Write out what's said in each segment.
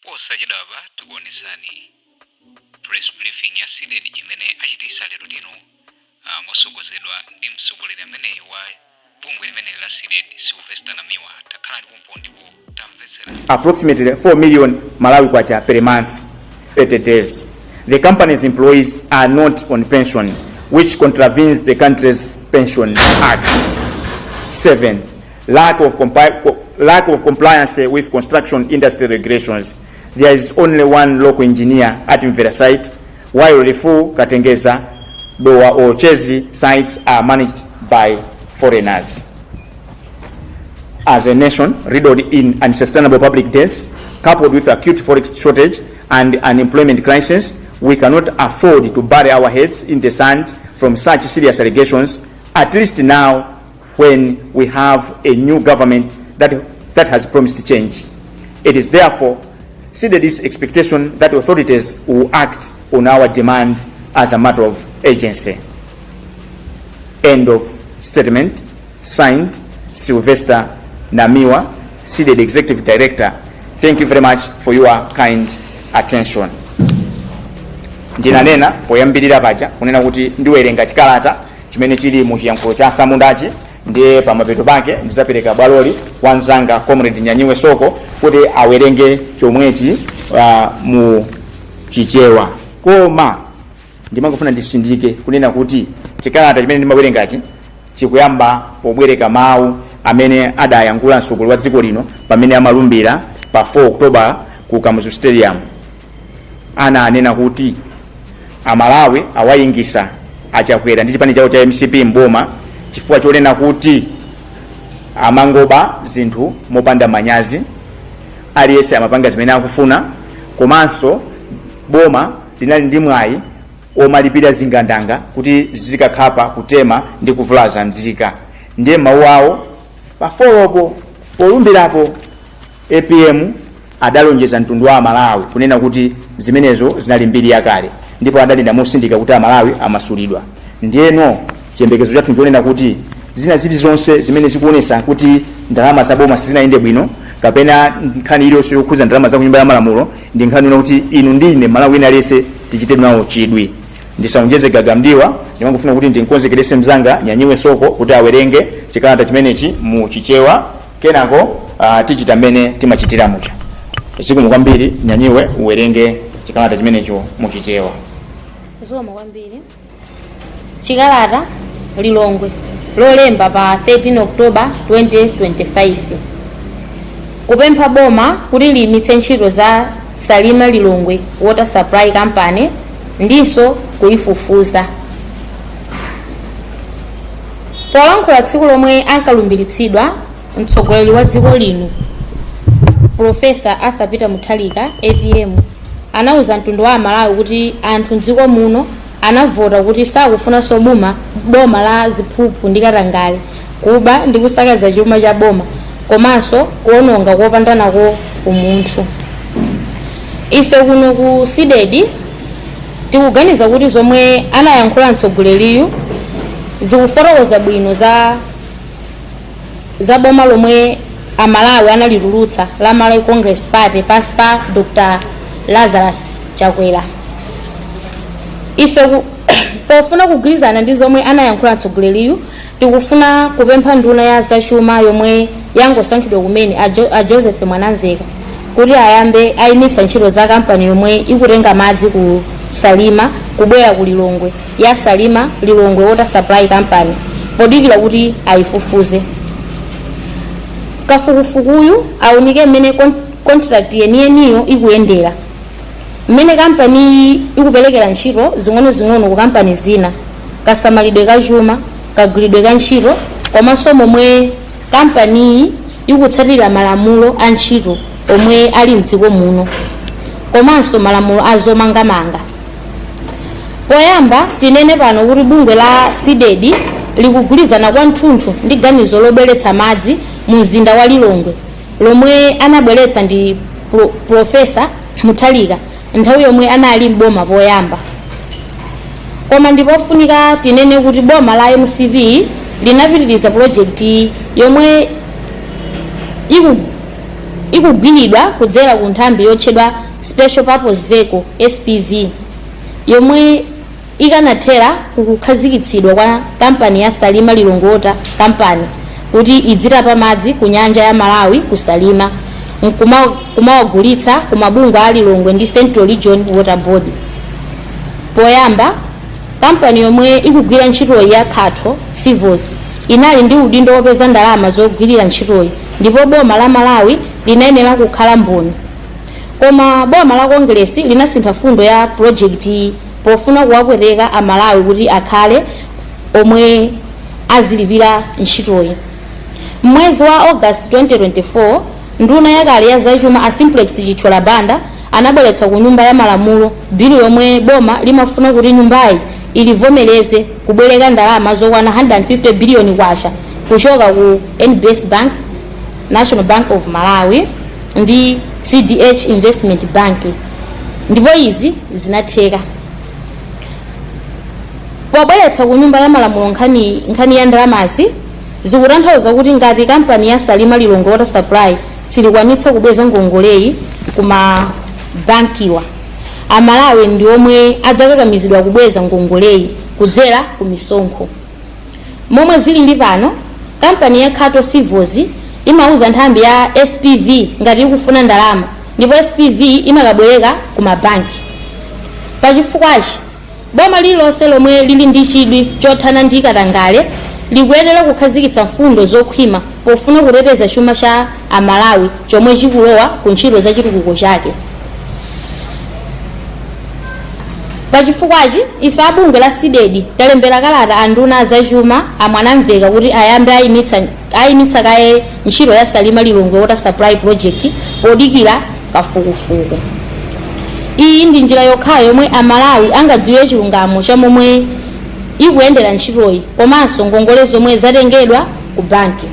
Posachedwapa tikuonetsani press briefing ya CDEDI imene achitisa lero lino mosogozedwa ndi mtsogoleri ameneyi wa bungwe limeneli la CDEDI, Sylvester Namiwa. Takhalani pompo ndipo tamvetserani. Approximately 4 million Malawi kwacha per month, 30 days. The company's employees are not on pension, which contravenes the country's Pension Act. 7. Lack of compliance with construction industry regulations. There is only one local engineer at Mvera site, while Lifu, Katengeza, Dowa or Chezi sites are managed by foreigners. As a nation riddled in unsustainable public debts, coupled with acute forex shortage and unemployment crisis, we cannot afford to bury our heads in the sand from such serious allegations, at least now when we have a new government that has promised change. It is therefore CDEDI's expectation that authorities will act on our demand as a matter of urgency. End of statement. Signed, Sylvester Namiwa, CDEDI Executive Director. Thank you very much for your kind attention. Ndinanena poyambirira paja kunena kuti ndiwerenga chikalata chimene chili mu chiyankhulo cha asamundachi, ndiye pamapeto pake ndidzapereka bwaloli kwa mzanga Comrade Nyanyiwe Soko kuti awerenge chomwechi mu Chichewa. Koma ndimangofuna ndisindike kunena kuti chikalata chimene ndimawerengachi chikuyamba pobwereka mawu amene adayankhula mtsogoleri wa dziko lino pamene amalumbira pa 4 October ku Kamuzu Stadium. Ananena kuti Amalawi awayingisa Achakwera ndi chipani chawo cha MCP mboma chifukwa chonena kuti amangoba zinthu mopanda manyazi, aliyense amapanga zimene akufuna, komanso boma linali ndi mwayi omalipira zingandanga kuti zizikakhapa, kutema ndi kuvulaza nzika. Ndiye mawu awo pa 4 po polumbirapo, APM adalonjeza mtundu wa Amalawi kunena kuti zimenezo zinali mbiri yakale, ndipo adanena mosindika kuti Amalawi amasulidwa. Ndiyeno chiyembekezo chathu nchonena kuti zina zilizonse zimene zikuonesa kuti ndalama za boma sizinayende bwino, kapena nkhani iliyonse yokhuza ndalama za kunyumba ya malamulo, ndi nkhani yona kuti inu ndine Malawi wina aliyense tichite nawo chidwi. Ndisaonjeze gagamdiwa, ndimangofuna kuti ndinkonzekerese mzanga Nyanyiwe Soko kuti awerenge chikalata chimenechi mu Chichewa, kenako tichita mmene timachitira mucha. Zikomo kwambiri. Nyanyiwe, uwerenge chikalata chimenecho mu Chichewa. Zikomo kwambiri. Chikalata, Lilongwe, Lolemba pa 13 October 2025, kupempha boma kuti liyimitse ntchito za Salima Lilongwe Water Supply Company ndinso kuyifufuza. Polankhula tsiku lomwe ankalumbiritsidwa, mtsogoleri wa dziko lino Professor Arthur Peter Mutharika, APM, anauza mtundu wa Amalawi kuti anthu mdziko muno anavota kuti sakufunanso boma la ziphuphu ndi katangale, kuba ndi kusakaza chuma cha boma komanso kuononga kopanda nako umunthu. Ife kuno ku CDEDI tikuganiza kuti zomwe anayankhula mtsogoleriyu zikufotokoza bwino za boma lomwe Amalawi analitulutsa la Malawi Congress Party pansi pa Dr Lazarus Chakwera. Ife pofuna kugwirizana ndi zomwe anayankhula mtsogoleriyu, tikufuna kupempha nduna ya zachuma yomwe yangosankhidwa kumene, a Joseph Mwanamveka, kuti ayambe ayimitsa ntchito za kampani yomwe ikutenga madzi ku Salima kubwera ku Lilongwe ya Salima Lilongwe Water Supply Company podikira kuti ayifufuze. Kafukufukuyu aunike mmene contract yeniyeniyo ikuyendera, mmene kampaniyi ikuperekera ntchito zing'onozing'ono ku kampani zina, kasamalidwe ka chuma, kagwiridwe ka ntchito, komanso momwe kampaniyi ikutsatira malamulo a ntchito omwe ali mdziko muno komanso malamulo a zomangamanga. Poyamba tinene pano kuti bungwe la CDEDI likugwirizana kwathunthu ndi ganizo lobweretsa madzi mu mzinda wa Lilongwe lomwe anabweretsa ndi Professor Mutharika nthawi yomwe anali mboma poyamba. Koma ndipofunika tinene kuti boma la MCP linapitiriza pulojekiti yomwe ikugwiridwa kudzera ku nthambi yotchedwa Special Purpose Vehicle, SPV, yomwe ikanathera kukukhazikitsidwa kwa kampani ya Salima Lilongwe Water Company kuti idzitapa madzi ku nyanja ya Malawi ku Salima kumawagulitsa ku mabungwe a Lilongwe ndi Central Region Water Board. Poyamba, kampani yomwe ikugwira ntchitoyi ya Khatho Civils inali ndi udindo wopeza ndalama zogwirira ntchitoyi ndipo boma la Malawi linayenera kukhala mboni. Koma boma la Kongeresi linasintha fundo ya pulojekitiyi pofuna kuwapweteka a Malawi kuti akhale omwe azilipira ntchitoyi. M'mwezi wa August 2024, nduna yakale ya zachuma a Simplex Chithyola Banda anabweretsa ku nyumba ya malamulo bilu yomwe boma limafuna kuti nyumbayi ilivomereze kubwereka ndalama zokwana 150 biliyoni kwacha kuchoka ku NBS Bank, National Bank of Malawi ndi CDH Investment Bank, ndipo izi zinatheka. Pobweretsa ku nyumba ya malamulo nkhani ya ndalamazi zikutanthauza kuti ngati kampani ya Salima Lilongwe Water Supply silikwanitsa kubweza ngongoleyi kuma bankiwa, Amalawi ndi omwe adzakakamizidwa kubweza ngongoleyi kudzera ku misonkho. Momwe zilili pano, kampani ya Khato Civils imauza nthambi ya SPV ngati ikufuna ndalama ndipo SPV imakabwereka ku mabanki. Pachifukwachi, boma lililonse lomwe lili ndi chidwi chothana ndi katangale likuyenera kukhazikitsa mfundo zokhwima pofuna kuteteza chuma cha Amalawi chomwe chikulowa ku ntchito za chitukuko chake. Pachifukwachi, ife a bungwe la CDEDI talembera kalata a nduna a zachuma a Mwanamveka kuti ayambe ayimitsa kaye ntchito ya Salima Lilongwe Water Supply Project podikira kafukufuku. Iyi ndi njira yokhayo yomwe Amalawi angadziwe chilungamo cha momwe ikuyendera ntchitoyi komanso ngongole zomwe zatengedwa ku banki.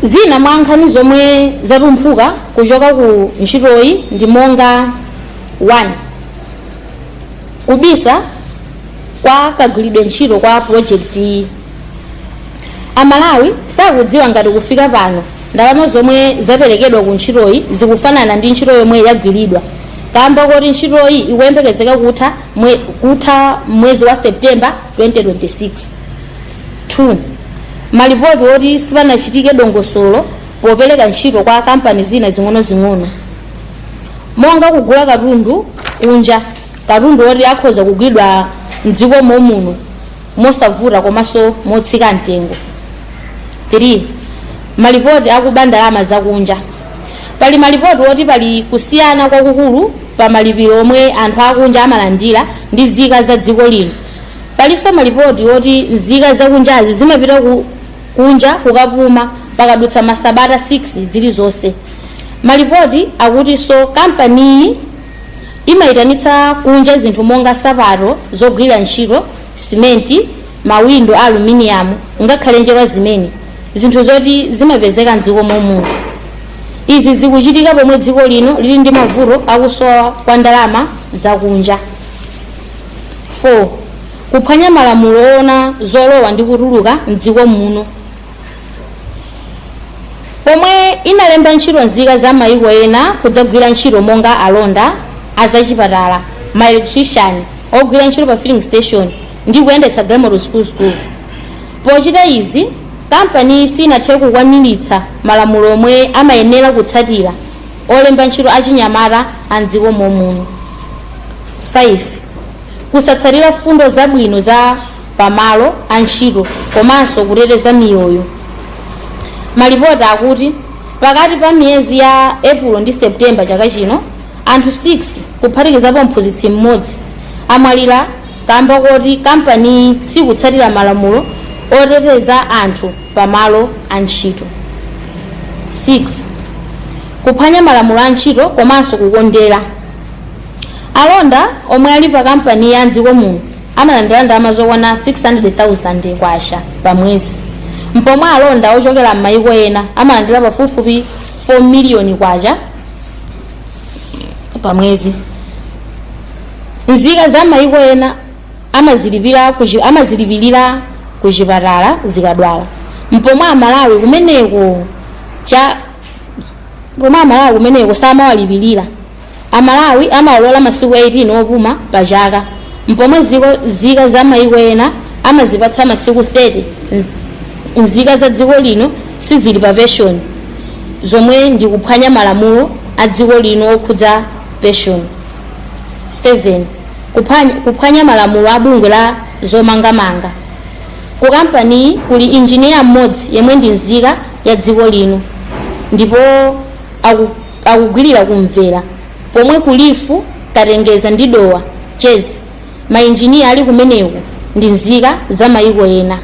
Zina mwa nkhani zomwe zatumphuka kuchoka ku ntchitoyi ndi monga 1 Kubisa kwa kagwiridwe ntchito kwa pulojekitiyi. Amalawi sakudziwa ngati kufika pano ndalama zomwe zaperekedwa ku ntchitoyi zikufanana ndi ntchito yomwe yagwiridwa kamba koti ntchitoyi ikuyembekezeka kutha mwezi wa September 2026. 2 Malipoti oti sipanachitike dongosolo popereka ntchito kwa kampani zina zing'onozing'ono monga kugula katundu kunja, katundu woti akhoza kugulidwa mdziko momuno mosavuta komanso motsika mtengo. 3 Malipoti akuba ndalama zakunja. Pali malipoti oti pali kusiyana kwakukulu pa malipiro omwe anthu akunja amalandira ndi nzika za dziko lino. Palinso malipoti oti nzika zakunjazi zimapita kunja kukapuma pakadutsa masabata 6 zilizonse. Malipoti akutinso kampaniyi imayitanitsa kunja zinthu monga nsapato zogwirira ntchito, simenti, mawindo a aluminium ngakhale njerwa zimene, zinthu zoti zimapezeka mdziko momuno. Izi zikuchitika pomwe dziko lino lili ndi mavuto akusowa kwa ndalama zakunja. 4 Kuphwanya malamulo oona zolowa ndi kutuluka mdziko muno. Pomwe inalemba ntchito nzika za maiko ena kudzagwira ntchito monga alonda, azachipatala, ma electrician, ogwira ntchito pa filling station ndi kuyendetsa galimoto zikuluzikulu. Pochita izi, kampaniyi sinathe kukwaniritsa malamulo omwe amayenera kutsatira olemba ntchito achinyamata a mdziko momuno. 5 Kusatsatira fundo zabwino za pamalo a ntchito komanso kuteteza miyoyo. Malipoti akuti pakati pa miyezi ya Epulo ndi September chaka chino, anthu 6 kuphatikizapo mphunzitsi mmodzi amwalira kamba koti kampaniyi sikutsatira malamulo oteteza anthu pamalo a ntchito. 6 Kuphwanya malamulo a ntchito komanso kukondera. Alonda omwe ali pa kampaniyi a mdziko muno amalandira ndalama zokwana 600,000 kwacha pa mwezi, mpomwe alonda ochokera m'mayiko ena amalandira pafupifupi 4 miliyoni kwacha pa mwezi. Nzika za mayiko ena amazilipirira ku chipatala zikadwala, Mpomwe Amalawi kumeneko cha pomwe Amalawi kumeneko samawalipirira. Amalawi amawalola masiku 18 opuma pa chaka, mpomwe zika za mayiko ena amazipatsa masiku 30. Nzika za dziko lino sizili pa pension, zomwe ndi kuphwanya malamulo a dziko lino okhudza pension. 7, kuphwanya malamulo a bungwe la zomangamanga. Ku kampaniyi kuli injiniya mmodzi yemwe ndi nzika ya dziko lino ndipo akugwirira kumvera, pomwe ku Lifu, Katengeza ndi Dowa Chezi mainjiniya ali kumeneko ndi nzika za mayiko ena.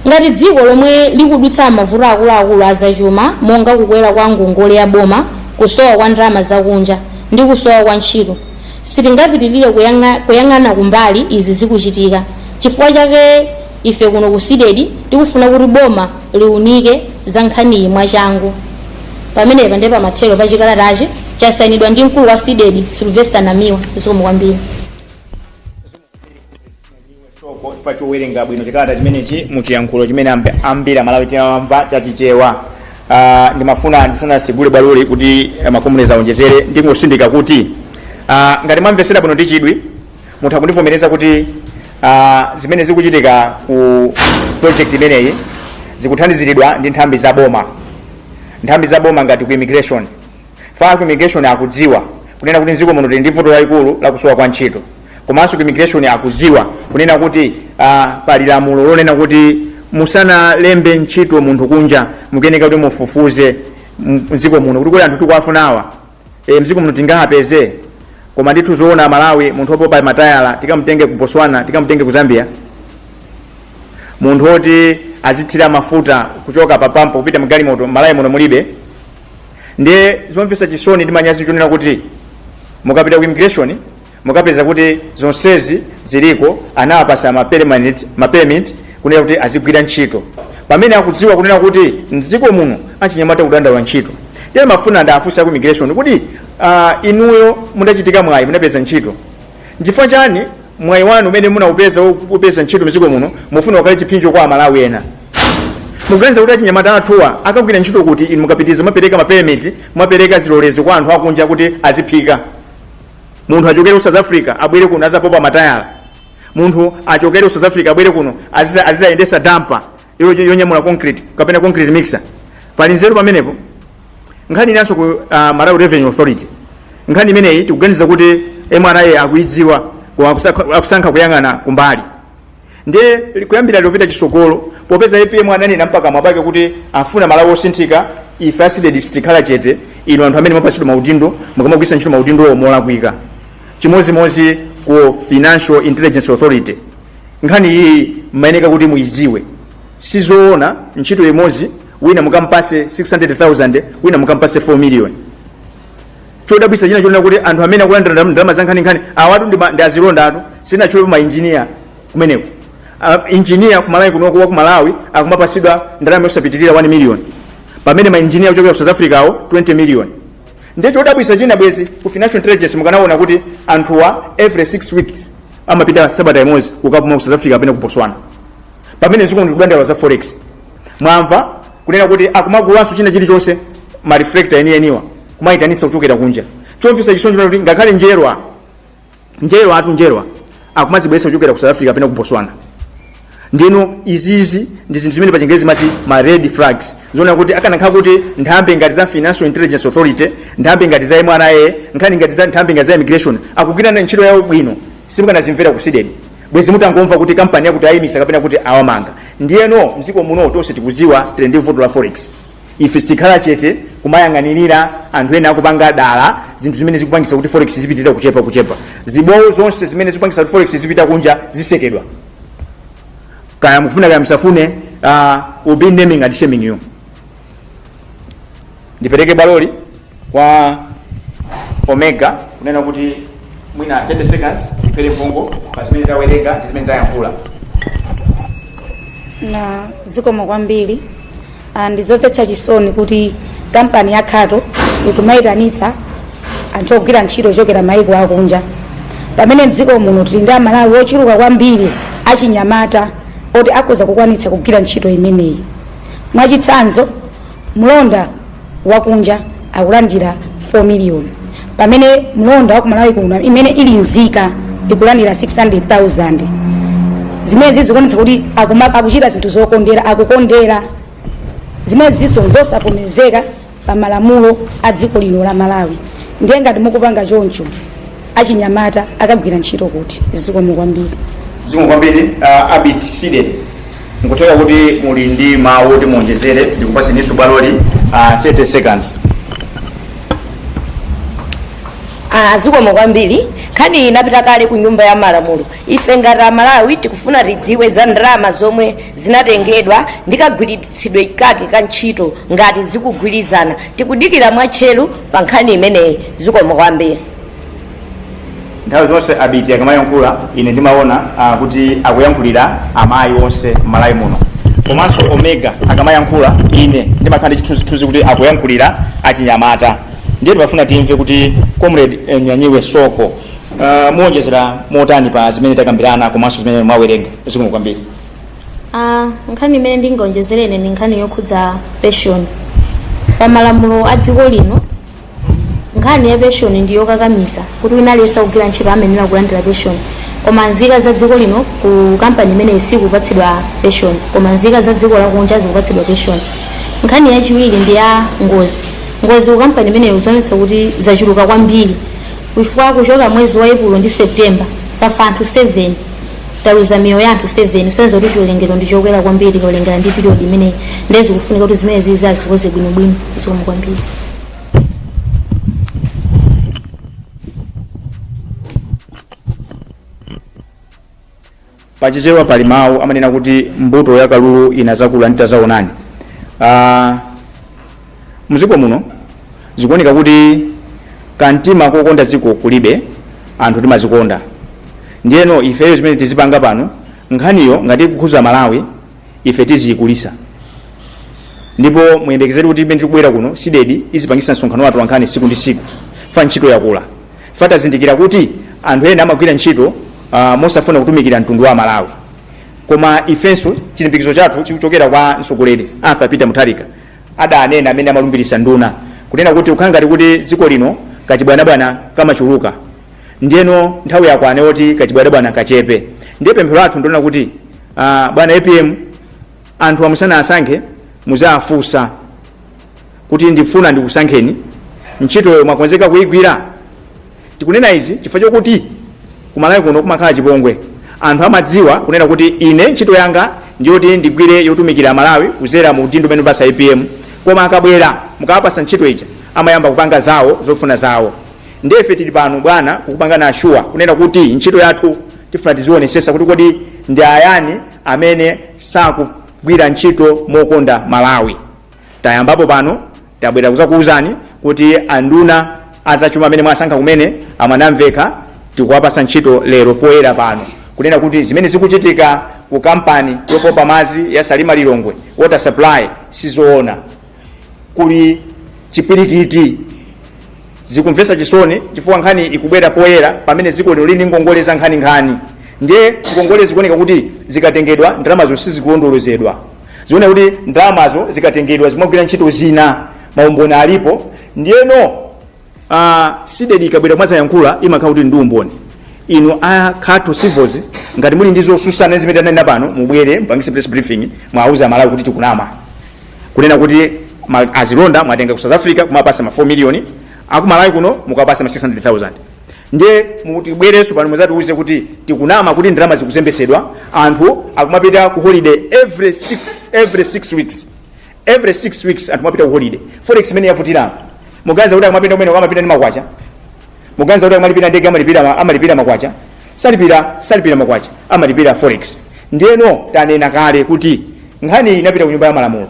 Ngati dziko lomwe likudutsa mavuto akuluakulu azachuma, monga kukwera kwa ngongole ya boma, kusowa kwa ndalama zakunja ndi kusowa kwa ntchito, sitingapitirire kuyang'ana kumbali izi zikuchitika. Chifukwa chake ife kuno ku CDEDI tikufuna kuti boma liunike za nkhaniyi mwachangu. Pamenepa ndiye pamathero pa chikalatachi. Chasayinidwa ndi mkulu wa CDEDI, Sylvester Namiwa. Zikomo kwambiri. Soko chifukwa chowerenga bwino chikalata chimenechi muchiyankhulo chimene ambiri Amalawi timamva, chachichewa. Ndimafuna ndisanasegule bwaloli kuti makomunezi aonjezere, ndingosindika kuti ngati mwamvesera bwino ndi chidwi, mutha kundivomereza kuti zimene zikuchitika ku project imeneyi zikuthandiziridwa ndi nthambi za boma, nthambi za boma ngati ku immigration. Fa ku immigration akudziwa kunena kuti mdziko muno tili ndi vuto lalikulu lakusowa kwa ntchito, komanso ku immigration akudziwa kunena kuti pali lamulo lonena kuti musanalembe ntchito munthu kunja, mukuyeneka kuti mufufuze mdziko muno kuti kuli anthu tikuwafunawa, mdziko muno tingapeze. Koma ndithu zoona, Malawi, munthu opopa matayala tikamutenge ku Botswana, tikamutenge ku Zambia? Munthu oti azithira mafuta kuchoka pa pampo kupita mgalimoto, Malawi muno mulibe? Ndiye zomvetsa chisoni ndi manyazi chonena kuti mukapita ku immigration mukapeza kuti zonsezi ziliko, anawapasa ma permit kunena kuti azigwira ntchito, pamene akudziwa kunena kuti mdziko muno achinyamata kudandaula ntchito. Ndiye mafuna ndafunsa ku immigration kuti inuyo mudachitika mwayi, munapeza ntchito, nchifukwa chani mwayi wanu umene munaupeza upeza ntchito mdziko muno mufuna ukhale chipsinjo kwa Amalawi ena? Mukuganiza kuti achinyamata athuwa akagwira ntchito kuti inu mukapitiriza mapereka mapermit, mwapereka zilolezo kwa anthu akunja kuti aziphika? Munthu achokere ku South Africa abwere kuno azapopa matayala, munthu achokere ku South Africa abwere kuno azizayendesa dumper yonyamula concrete kapena concrete mixer. Pali nzeru pamenepo? Nkhani inanso ku Malawi Revenue Authority. Nkhani imeneyi tikuganiza kuti MRA akuidziwa, koma akusankha kuyang'ana kumbali. Ndiye kuyambira lopita chisogolo, popeza APM ananena mpaka mwapake kuti afuna Malawi osinthika, ife a CDEDI sitikhala chete. Inu anthu amene mwapasidwa maudindo, mukamagwiritsa ntchito maudindowo molakwika. Chimodzimodzi ku Financial Intelligence Authority, nkhani iyi mmayeneka kuti muidziwe. Sizoona ntchito imodzi wina mukampase 600,000, wina mukampase 4 million. Chodabwisa china chonena kuti anthu amene akulandira ndalama za nkhaninkhani awatu ndi azilonda atu, sinatchulepo mainjiniya kumeneko. Injiniya kumalawi kunoko, wa ku Malawi, akumapasidwa ndalama yosapitirira 1 million, pamene mainjiniya kuchokera ku South Africa awo 20 million. Ndiye chodabwisa china, bwezi ku Financial Intelligence mukanaona kuti anthuwa every 6 weeks amapita sabata imodzi kukapuma ku South Africa kapena ku Botswana, pamene ziko ndikudandaula za forex. Mwamva kunena kuti akumagulanso china chilichonse, ma reflector enieniwa kumayitanisa kuchokera kunja. Chomvetsa chisoni chonena kuti ngakhale njerwa, njerwa atu, njerwa akumazibweretsa kuchokera ku South Africa kapena ku Botswana. Ndino izizi ndi zinthu zimene pa Chingerezi mati ma red flags, zoona kuti akanakhala kuti nthambi ngati za Financial Intelligence Authority, nthambi ngati za MRA, nkhani ngati za nthambi ngati za immigration akugwirana ntchito yawo bwino, simukanazimvera ku CDEDI. Bwezi mutangomva kuti kampani yakuti ayimisa kapena kuti awamanga. Ndiyeno mdziko muno tonse tikuziwa tili ndi vuto la forex. Ife sitikhala chete kumayang'anirira anthu ena akupanga dala zinthu zimene zikupangisa kuti forex zipitirira kuchepa kuchepa. Zibowo zonse zimene zikupangisa kuti forex zipita kunja zisekedwa, kaya mukufuna kaya musafune. We'll be naming and shaming you. Ndipereke baloli kwa Omega kunena kuti mwina 30 seconds tipere mvungo pa zimene tawerenga ndi zimene tayankhula. Na zikomo kwambiri. Ndizomvetsa chisoni kuti kampani ya Khato ikumayitanitsa anthu ogwira ntchito ochokera maiko akunja, pamene mdziko muno tili ndi Amalawi ochuluka kwambiri achinyamata. oti akhoza kukwanitsa kugwira ntchito imeneyi. Mwachitsanzo, mlonda wakunja akulandira 4 million, pamene mlonda wa kumalawi kuno imene ili nzika ikulandira 600,000. Zimene zikuonetsa kuti akuchita zinthu zokondera, akukondera. Zimene zinso zosavomerezeka pa malamulo a dziko lino la Malawi. Ndiye ngati mukupanga choncho, achinyamata akagwira ntchito kuti? Zikomo kwambiri. Zikomo kwambiri. Abiti CDEDI, nkutheka kuti muli ndi mawu oti muonjezere. Ndikupaseninso bwaloli 30 seconds. Ah, zikomo kwambiri. Nkhani inapita kale ku Nyumba ya Malamulo. Ife ngati Amalawi tikufuna tidziwe za ndalama zomwe zinatengedwa ndi kagwiritsidwe kake ka ntchito, ngati zikugwirizana. Tikudikira mwatcheru pa nkhani imeneyi. Zikomo kwambiri. Nthawi zonse Abiti akamayankhula, ine ndimaona kuti akuyankhulira amayi onse m'Malawi muno. Komanso Omega akamayankhula, ine ndimakhala ndi chithunzithunzi kuti akuyankhulira achinyamata. Ndiye timafuna timve kuti Comrade Nyanyiwe Soko, muwonjezera motani pa zimene takambirana komanso zimene mwawerenga? Zikomo kwambiri. Ah, nkhani imene ndingaonjezere ine ndi nkhani yokhudza pension. Pa malamulo a dziko lino, nkhani ya pension ndi yokakamiza kuti wina aliyense akugwira ntchito amayenera kulandira pension, koma nzika za dziko lino ku kampani imeneyi sikupatsidwa pension, koma nzika za dziko lakunja zikupatsidwa pension. Nkhani yachiwiri ndi ya ngozi. Ngozi ku kampani imeneyi zionetsa kuti zachuluka kwambiri, chifukwa kuchoka mwezi wa Epulo ndi September pafa anthu 7. Taluza miyoyo ya anthu 7, kusonyeza kuti chiwerengero ndi chokwera kwambiri tikawerengera ndi period imeneyi. Ndiye zikufunika kuti zimene zizi azikonze bwinobwino. Zikomo kwambiri. Pachichewa pali mawu amanena kuti mbuto ya kalulu inazakula nditazaonani. Mdziko muno zikuoneka kuti kamtima kokonda dziko kulibe, anthu timazikonda. Ndiyeno ifeyo zimene tizipanga pano, nkhaniyo ngati ikukhuza Malawi, ife tiziyikulisa, ndipo muyembekezere kuti imene tikubwera kuno, CDEDI izipangisa msonkhano wa atolankhani siku ndi siku. Fa ntchito yakula, fa tazindikira kuti anthu ena amagwira ntchito mosafuna kutumikira mtundu wa Malawi. Koma ifenso chilimbikitso chathu chikuchokera kwa mtsogoleri Arthur Peter Mutharika. Adanena amene amalumbirisa nduna kunena kuti kukhala ngati kuti dziko lino kachibwanabwana kamachuluka, ndiyeno nthawi yakwana yoti kachibwanabwana kachepe. Ndiye pemphero lathu ndionena kuti bwana APM, anthu amusana asankhe muzawafunsa kuti ndifuna ndikusankheni, ntchitoyo mwakonzeka kuyigwira? Tikunena izi chifukwa chokuti kumalawi kuno kumakhala chipongwe. Anthu amadziwa kunena kuti ine ntchito yanga ndiyoti ndigwire yotumikira Malawi kuzera mu udindo umene basa APM, koma akabwera mukawapasa ntchito ija amayamba kupanga zawo zofuna zawo. Ndiye ife tili pano bwana kukupangani assure kunena kuti ntchito yathu tifuna tizionesesa kuti kodi ndi ayani amene sakugwira ntchito mokonda Malawi. Tayambapo pano, tabwera kuzakuwuzani kuti anduna azachuma amene mwasankha kumene, a Mwanamvekha, tikuwapasa ntchito lero poyera pano kunena kuti zimene zikuchitika ku kampani yopopa madzi ya Salima Lilongwe Water Supply sizoona. Kuli chipwirikiti. Zikumvetsa chisoni chifukwa nkhani ikubwera poyera pamene dziko lino lili ndi ngongole za nkhaninkhani. Ndiye ngongole zikuoneka kuti zikatengedwa, ndalamazo sizikulondolozedwa. Zikuoneka kuti ndalamazo zikatengedwa zimagwira ntchito zina, maumboni alipo. Ndiyeno CDEDI ikabwera mwazayankhula imakhala kuti ndi umboni. Inu a Khato Civils, ngati muli ndi zosusana zimene tanena pano, mubwere mpangise press briefing, mwauza Amalawi kuti tikunama kunena kuti azilonda mwatenga ku South Africa kumapasa ma 4 million, akumalawi kuno mukapasa ma 600,000. Ndiye mutibwerenso pano muzatiuze kuti tikunama kuti ndalama zikuzembesedwa. Anthu akumapita ku holiday every 6 weeks, every 6 weeks anthu amapita ku holiday. Forex imene yavutiramo, muganiza kuti akumapita kumene amapita ndi makwacha? Muganiza kuti amalipira ndege amalipira makwacha? Salipira makwacha, amalipira forex. Ndiyeno tanena kale kuti nkhani inapita ku Nyumba ya Malamulo,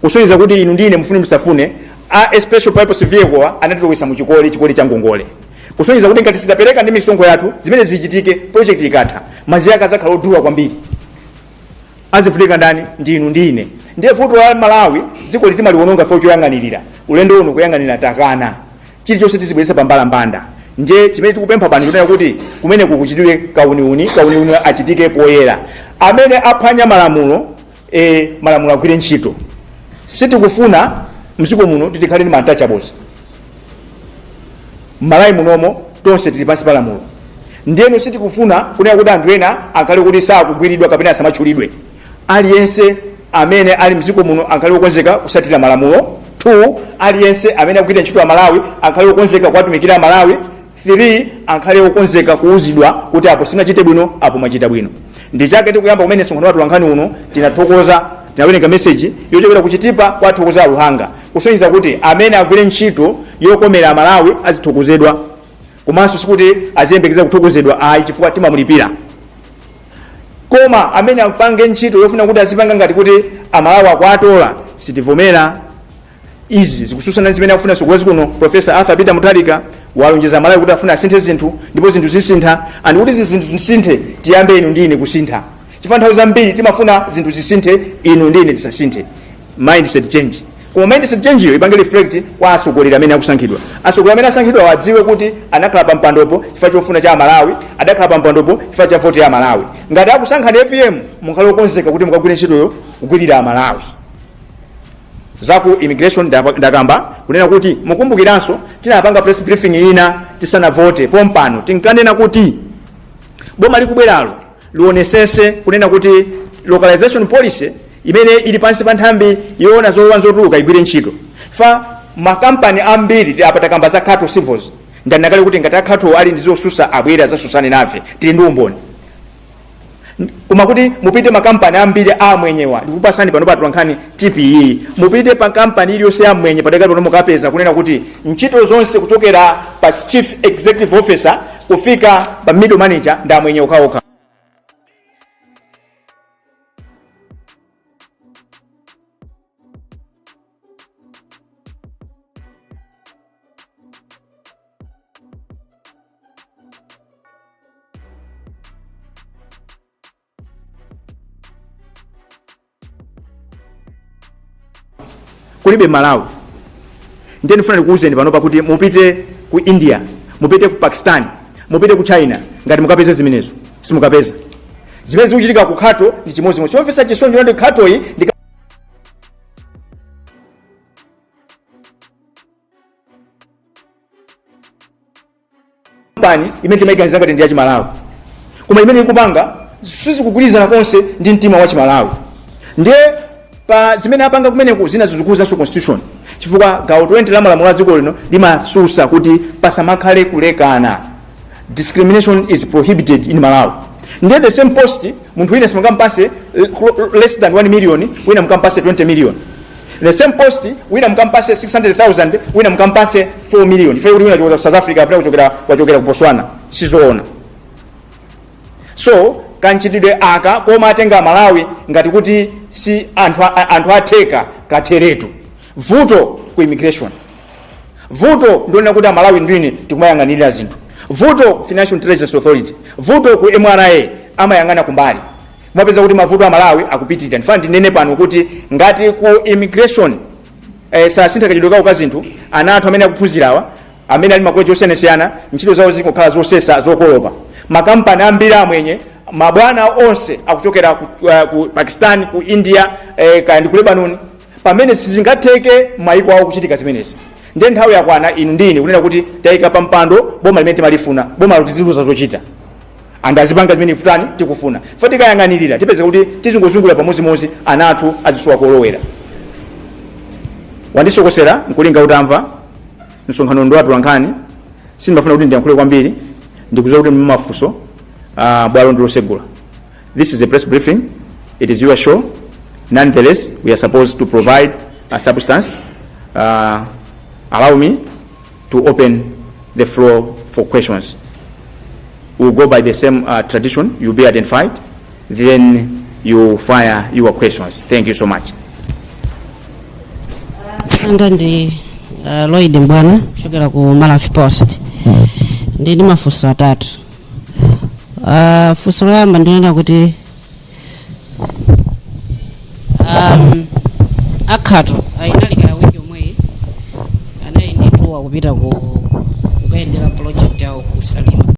kusonyeza kuti inu ndine, mufune musafune, a special purpose vehicle anatilowesa mu chikole, chikole cha ngongole, kusonyeza kuti ngati sitapereka ndi misonkho yathu zimene zichitike, project ikatha madzi ake azakhala odula kwambiri. Azivutika ndani? Ndinu ndine. Ndiye vuto la Malawi, dziko litimaliwononga fo choyang'anirira. Ulendo uno kuyang'anira takana, chilichonse tizibweretsa pambalambanda. Ndiye chimene tikupempha pano kunena kuti kumeneku kuchitike kauniuni, kauniuni achitike poyera. Amene aphwanya malamulo, malamulo agwire ntchito. Sitikufuna mdziko muno tikhale ndi ma untouchables. M'Malawi munomo tonse tili pansi pa lamulo. Ndiyeno sitikufuna kunena kuti anthu ena akhale kuti sakugwiridwa kapena asamatchulidwe. Aliyense amene ali mdziko muno akhale wokonzeka kusatira malamulo. 2, aliyense amene akugwira ntchito ya Malawi akhale wokonzeka kuwatumikira Malawi. 3, akhale wokonzeka kuuzidwa kuti apo simunachite bwino, apo mwachita bwino. Ndi chake tikuyamba kumene msonkhano wathu wankhani uno, tinathokoza, tinawerenga meseji yochokera ku Chitipa kwathokoza Aluhanga, kusonyeza kuti amene agwire ntchito yokomera Malawi azithokozedwa, komanso sikuti aziyembekeza kuthokozedwa ayi, chifukwa timamulipira. Koma amene apange ntchito yofuna kuti azipanga ngati kuti Amalawi akuatola, sitivomera. Izi zikususana ndi zimene akufuna mtsogoleri kuno Professor Arthur Peter Mutharika. Walonjeza Malawi kuti afuna asinthe zinthu, ndipo zinthu zisintha. And kuti zinthu zisinthe, tiyambe inu ndi ine kusintha, chifukwa nthawi zambiri timafuna zinthu zisinthe, inu ndi ine tisasinthe. Mindset change. Koma mindset change iyo ipange reflect kwa atsogoleri amene akusankhidwa. Atsogoleri amene asankhidwa adziwe kuti anakhala pa mpandopo chifukwa chofuna cha Amalawi, adakhala pa mpandopo chifukwa cha voti ya Amalawi. Ngati akusankhani APM, mukhale okonzeka kuti mukagwire ntchitoyo kugwirira Amalawi. Zaku immigration ndakamba kunena kuti mukumbukiranso tinapanga press briefing ina tisanavote pompano, tinkanena kuti boma likubweralo lionesese kunena kuti localization policy imene ili pansi pa nthambi yoona zolowa zotuluka igwire ntchito. Fa makampani ambiri apa, takamba za Khato Civils, ndanakale kuti ngati aKhato ali ndi zosusa abwere azasusane nafe, tili ndi umboni. Koma kuti mupite makampani ambiri amwenyewa, ndikupasani pano pa Atolankhani TPE, mupite pa kampani iliyonse ya mwenye padakali pano, mukapeza kunena kuti ntchito zonse kuchokera pa chief executive officer kufika pa middle manager ndi amwenye okhaokha. Kulibe Malawi. Ndiye ndifuna ndikuwuzeni panopa kuti mupite ku India, mupite ku Pakistan, mupite ku China, ngati mukapeze zimenezo, simukapeza. Zimene zikuchitika ku Khato ndi chimodzimodzi. Chomvetsa chisoni ndi Khatoyi ndi kampani imene timayiganiza ngati ndi yachimalawi, koma imene ikupanga sizikugwirizana konse ndi mtima wa Chimalawi. Ndiye pa zimene apanga kumeneku, zina zikukhuzanso constitution, chifukwa gawo 20 la malamulo a dziko lino limasusa kuti pasamakhale kulekana, discrimination is prohibited in Malawi. Ndiye the same post, munthu wina simungampase less than 1 million, wina mukampase 20 million. The same post, wina mukampase 600,000, wina mukampase 4 million ife kuti wina chokera ku South Africa kapena kuchokera wachokera ku Botswana. Sizoona. So kanchitidwe aka koma atenga Malawi ngati kuti si anthu, anthu atheka katheretu. Vuto ku immigration, vuto ndionena kuti Amalawi ndine tikumayang'anirira zinthu, vuto ku Financial Intelligence Authority, vuto ku MRA, amayang'ana kumbali, mwapeza kuti mavuto a Malawi akupitirira. Ndifuna ndinene pano kuti ngati ku immigration sasintha kachitidwe kawo ka zinthu, ana athu amene akuphunzirawa, amene ali makoleji osiyanasiyana, ntchito zawo zikukhala zosesa, zokolopa. Makampani ambiri amwenye, mabwana onse akuchokera ku Pakistan, ku India, kaya ndi ku Lebanon, pamene sizingatheke maiko awo kuchitika zimenezi. Ndiye nthawi yakwana inu ndine kunena kuti tayika pa mpando boma limene timalifuna, boma litiziluza zochita and azipanga zimene futani tikufuna. Fa tikayang'anirira, tipeza kuti tizingozungulira pamodzimodzi, ana athu azisowa kolowera. Wandisokosera nkulinga utamva msonkhano ndi atolankhani, sindimafuna kuti ndiyankhule kwambiri. Ndikudziwa kuti mmafunso, bwalo ndilosegula. This is a press briefing, it is your show. Nonetheless, we are supposed to provide a substance. Allow me to open the floor for questions. We'll go by the same tradition. You'll be identified, then you fire your questions. Thank you so much. Anga ndi Lloyd Mbwana kuchokera ku Malawi Post. Ndi mafunso atatu. Funso loyamba ndinena kuti aKhato inali kaya wiki yomweyi anali ndi tour kupita ku kukayendera project yawo ku Salima.